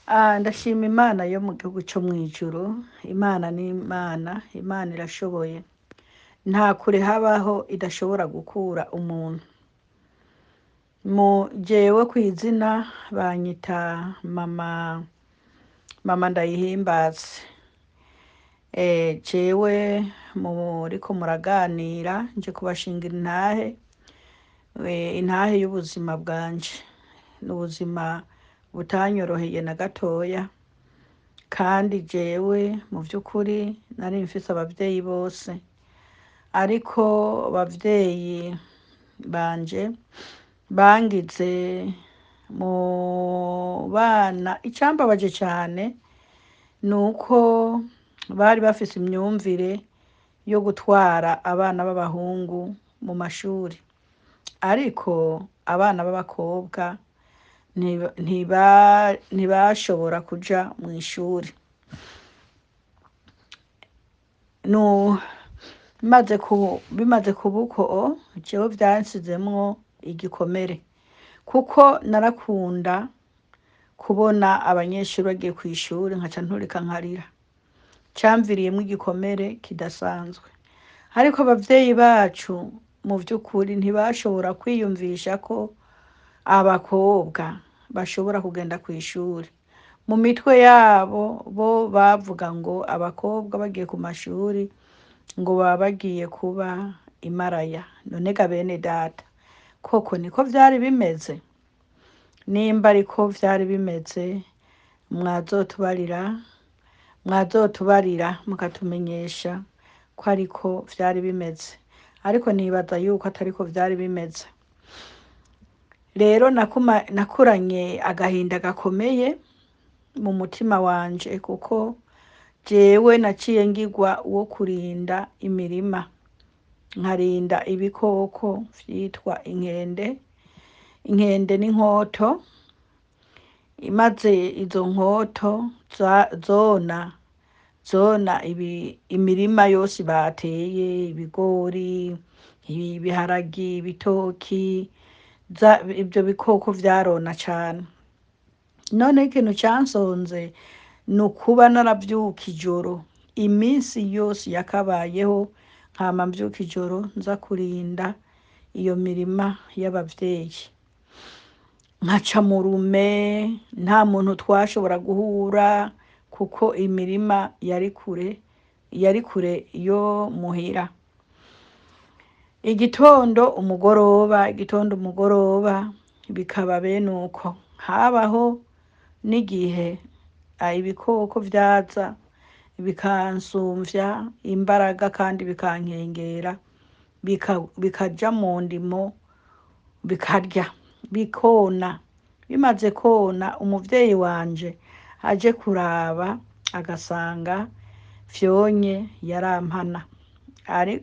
Ndashima Imana yo mu gihugu co mw'ijuru. Imana ni Imana, Imana irashoboye. Nta kure habaho idashobora gukura umuntu. Mu jewe kw'izina banyita mama Ndayihimbaze. Jewe muriko muraganira nje kubashingira intahe, intahe y'ubuzima bwanje. Ni ubuzima butanyoroheye na gatoya, kandi jewe mu vy'ukuri nari mfise abavyeyi bose, ariko abavyeyi banje bangize mu bana. Icambabaje cane ni uko bari bafise imyumvire yo gutwara abana b'abahungu mu mashuri, ariko abana b'abakobwa ntibashobora kuja mw'ishuri. Bimaze kuba uko, jewe vyansizemwo igikomere, kuko narakunda kubona abanyeshuri bagiye kw'ishuri nkaca nturika nkarira. Camviriyemwo igikomere kidasanzwe. Ariko abavyeyi bacu mu vy'ukuri ntibashobora kwiyumvisha ko abakobwa bashobora kugenda kw'ishuri. Mu mitwe yabo bo bavuga ngo abakobwa bagiye ku mashuri ngo baba bagiye kuba imaraya. None ga bene data, koko niko vyari bimeze? Nimba ariko vyari bimeze, mwazotubarira mukatumenyesha ko ariko vyari bimeze. Ariko nibaza yuko atariko vyari bimeze. Rero nakuranye agahinda gakomeye mu mutima wanje, kuko jewe naciye ngirwa uwo kurinda imirima, nkarinda ibikoko vyitwa inkende, inkende n'inkoto. Imaze izo nkoto zona imirima yose bateye, ibigori, ibiharagi, ibitoki, ivyo bikoko vyarona cane. None ikintu cansonze ni ukuba naravyuka ijoro, iminsi yose yakabayeho nkama mvyuka ijoro nza kurinda iyo mirima y'abavyeyi. Nkaca mu rume, nta muntu twashobora guhura kuko imirima yari kure, yari kure yo muhira. Igitondo umugoroba, igitondo umugoroba, bikaba bene uko. Habaho n'igihe ibikoko vyaza bikansumvya imbaraga kandi bikankengera, bikaja mu ndimo bikarya, bikona. Bimaze kona, umuvyeyi wanje aje kuraba agasanga vyonye, yarampana.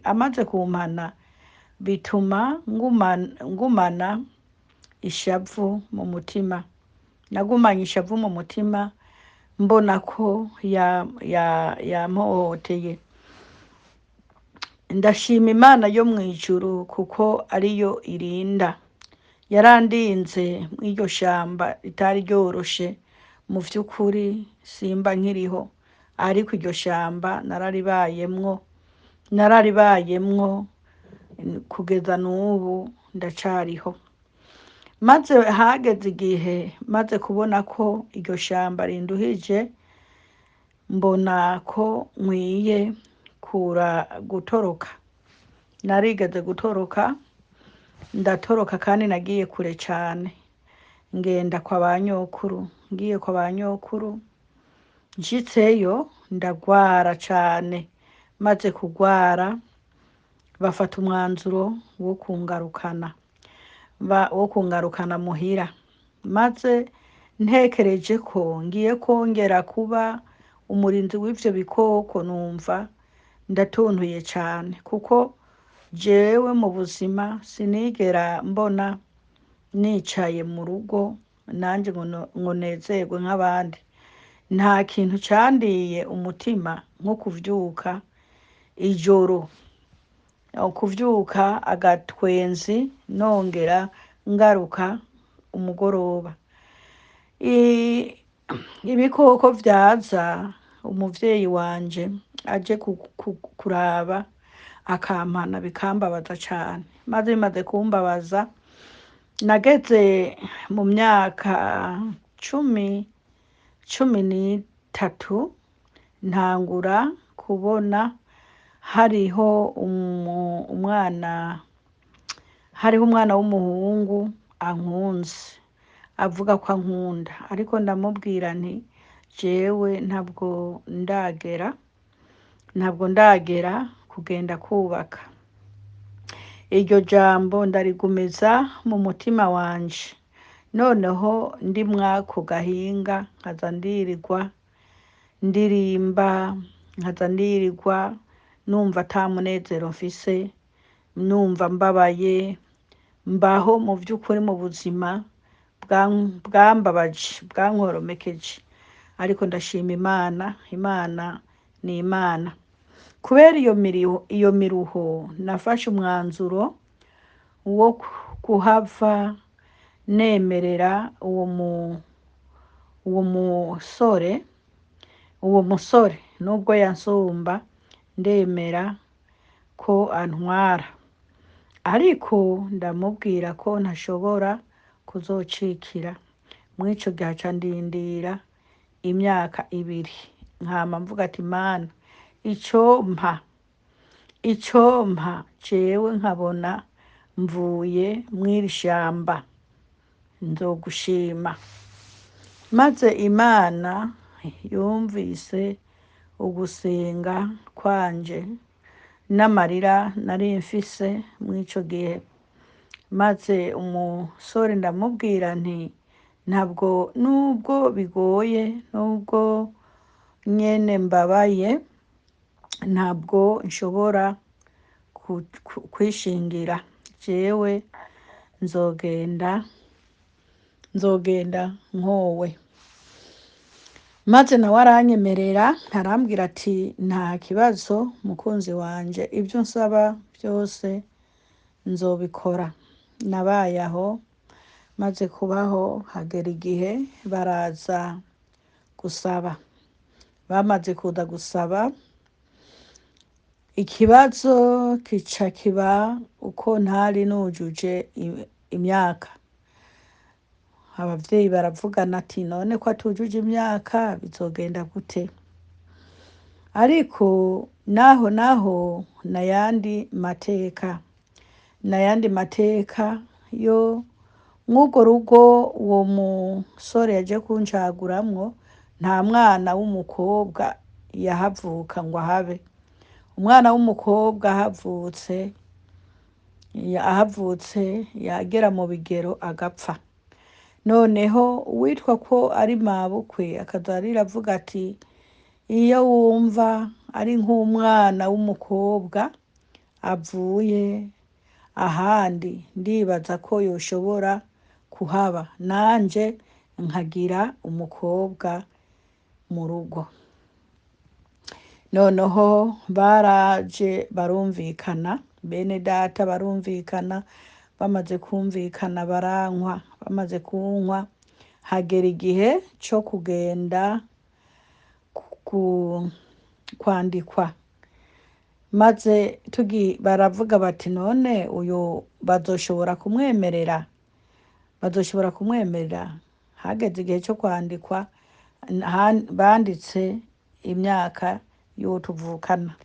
Amaze kumpana bituma ngumana ishavu mu mutima. Nagumanye ishavu mu mutima mbona ko yampohoteye. Ndashima Imana yo mw'ijuru kuko ariyo irinda. Yarandinze mw'iryo shamba ritari ryoroshe. Mu vy'ukuri simba nkiriho, ariko iryo shamba nararibayemwo, nararibayemwo kugeza n'ubu ndacariho. Maze hageze igihe maze kubona ko iryo shamba rinduhije, mbona ko nkwiye gutoroka. Narigeze gutoroka, ndatoroka kandi nagiye kure cane. Ngenda kwa ba nyokuru, ngiye kwa ba nyokuru, nshitseyo ndagwara cane. Maze kugwara bafata umwanzuro wo kungarukana, wo kungarukana muhira. Maze ntekereje ko ngiye kongera kuba umurinzi w'ivyo bikoko, numva ndatuntuye cane, kuko jewe mu buzima sinigera mbona nicaye mu rugo nanje ngo nezerwe nk'abandi. Nta kintu candiye umutima nko kuvyuka ijoro, kuvyuka agatwenzi nongera ngaruka umugoroba. Ibikoko vyaza umuvyeyi wanje aje kuraba akampana bikambabaza cane. Maze bimaze kumbabaza, nageze mu myaka 13 ntangura kubona hariho umwana, hariho umwana w'umuhungu ankunze, avuga ko ankunda, ariko ndamubwira nti jewe ntabwo ndagera kugenda kubaka. Iryo jambo ndarigumiza mu mutima wanje. Noneho ndi mwako gahinga nkaza ndirirwa ndirimba, nkaza ndirirwa numva ata munezero mfise, numva mbabaye, mbaho mu vy'ukuri mu buzima bwambabaje, bwankoromekeje. Ariko ndashima Imana, Imana ni Imana. Kubera iyo miruho nafashe umwanzuro wo kuhava nemerera uwo musore nubwo yansumba, ndemera ko antwara, ariko ndamubwira ko ntashobora kuzocikira. Mw'ico gihe aca ndindira imyaka 2, nkama mvuga ati Mana, icompa jewe nkabona mvuye mw'iri shamba, nzogushima. Maze Imana yumvise ugusenga kwanje n'amarira nari mfise mw'ico gihe. Maze umusore ndamubwira nti ntabwo, nubwo bigoye, nubwo nyene mbabaye, ntabwo nshobora kwishingira, jewe nzogenda nkowe. Maze nawe aranyemerera, arambwira ati nta kibazo mukunzi wanje, ibyo nsaba byose nzobikora. Nabaye aho, maze kubaho hagera igihe baraza gusaba. Bamaze kuza gusaba, ikibazo kica kiba uko ntari nujuje imyaka. Abavyeyi baravugana ati none ko atujuje imyaka bizogenda gute? Ariko naho nayandi mateka, nayandi mateka yo mw'urwo rugo uwo musore yaje kuncaguramwo, nta mwana w'umukobwa yahavuka ngo ahabe. Umwana w'umukobwa ahavutse yagera mu bigero agapfa. Noneho uwitwa ko ari mabukwe akaza arira avuga ati iyo wumva ari nk'umwana w'umukobwa avuye ahandi, ndibaza ko yoshobora kuhaba, nanje nkagira umukobwa mu rugo. Noneho baraje barumvikana, bene data barumvikana, bamaze kumvikana barankwa, bamaze kunkwa hagera igihe co kugenda kwandikwa. Maze baravuga bati none uyu bazoshobora kumwemerera, bazoshobora kumwemerera. Hageze igihe co kwandikwa, banditse imyaka y'uwo tuvukana.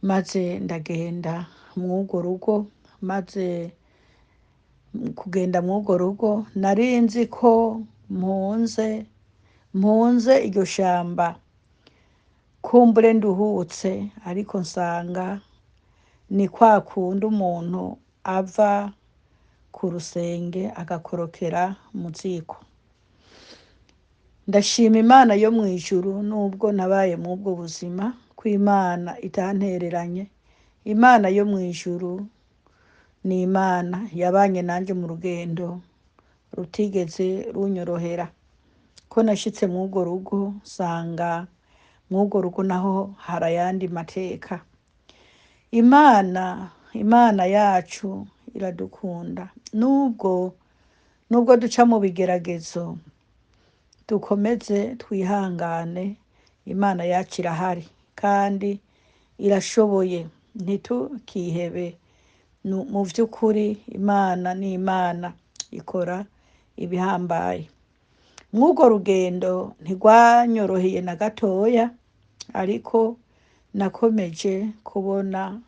Maze ndagenda mw'urwo rugo, maze kugenda mw'urwo rugo nari nzi ko mpunze iryo shamba, kumbure nduhutse, ariko nsanga ni kwa kundi umuntu ava ku rusenge agakorokera mu ziko. Ndashima Imana yo mw'ijuru nubwo nabaye mw'ubwo buzima, ko Imana itantereranye. Imana yo mw'ijuru ni Imana yabanye nanje mu rugendo rutigeze runyorohera. Ko nashitse mw'urwo rugo nsanga mw'urwo rugo naho hari ayandi mateka. Imana yacu iradukunda, nubwo duca mu bigeragezo, Dukomeze twihangane, Imana yacu irahari kandi irashoboye, ntitukihebe. Mu vy'ukuri Imana ni Imana ikora ibihambaye. Mw'urwo rugendo ntirwanyoroheye na gatoya, ariko nakomeje kubona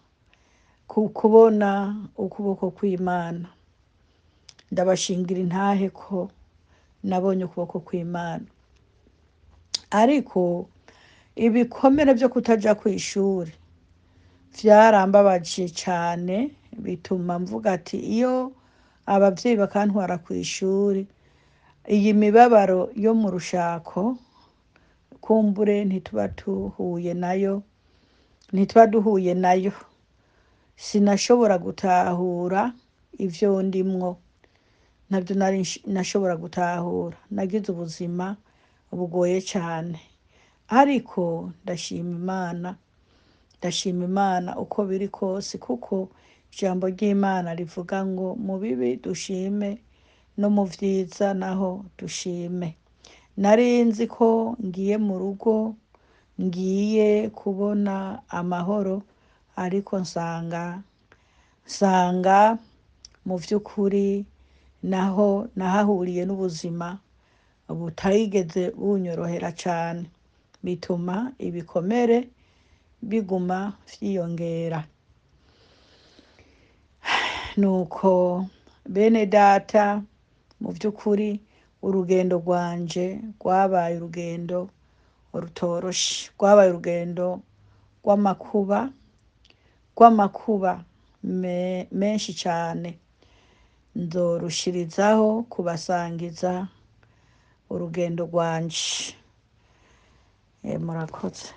ukuboko kw'Imana. Ndabashingira intahe ko nabonye ukuboko kw'Imana. Ariko ibikomere vyo kutaja kw'ishuri vyarambabaje cane, bituma mvuga ati iyo abavyeyi bakantwara kw'ishuri, iyi mibabaro yo mu rushako kumbure ntituba tuhuye nayo, ntituba duhuye nayo. Sinashobora gutahura ivyo ndimwo, ntabyo nari nashobora gutahura. Nagize ubuzima bugoye cane, ariko ndashima Imana, ndashima Imana uko biri kose, kuko ijambo ry'Imana rivuga ngo mu bibi dushime no mu vyiza naho dushime. Nari nzi ko ngiye mu rugo, ngiye kubona amahoro, ariko nsanga mu vy'ukuri naho nahahuriye n'ubuzima butarigeze bunyorohera cane, bituma ibikomere biguma vyiyongera. Nuko bene data, mu vy'ukuri urugendo rwanje rwabaye urugendo rutoroshe, rwabaye urugendo rw'amakuba menshi cane. Nzorushirizaho kubasangiza urugendo rwanje. Murakoze.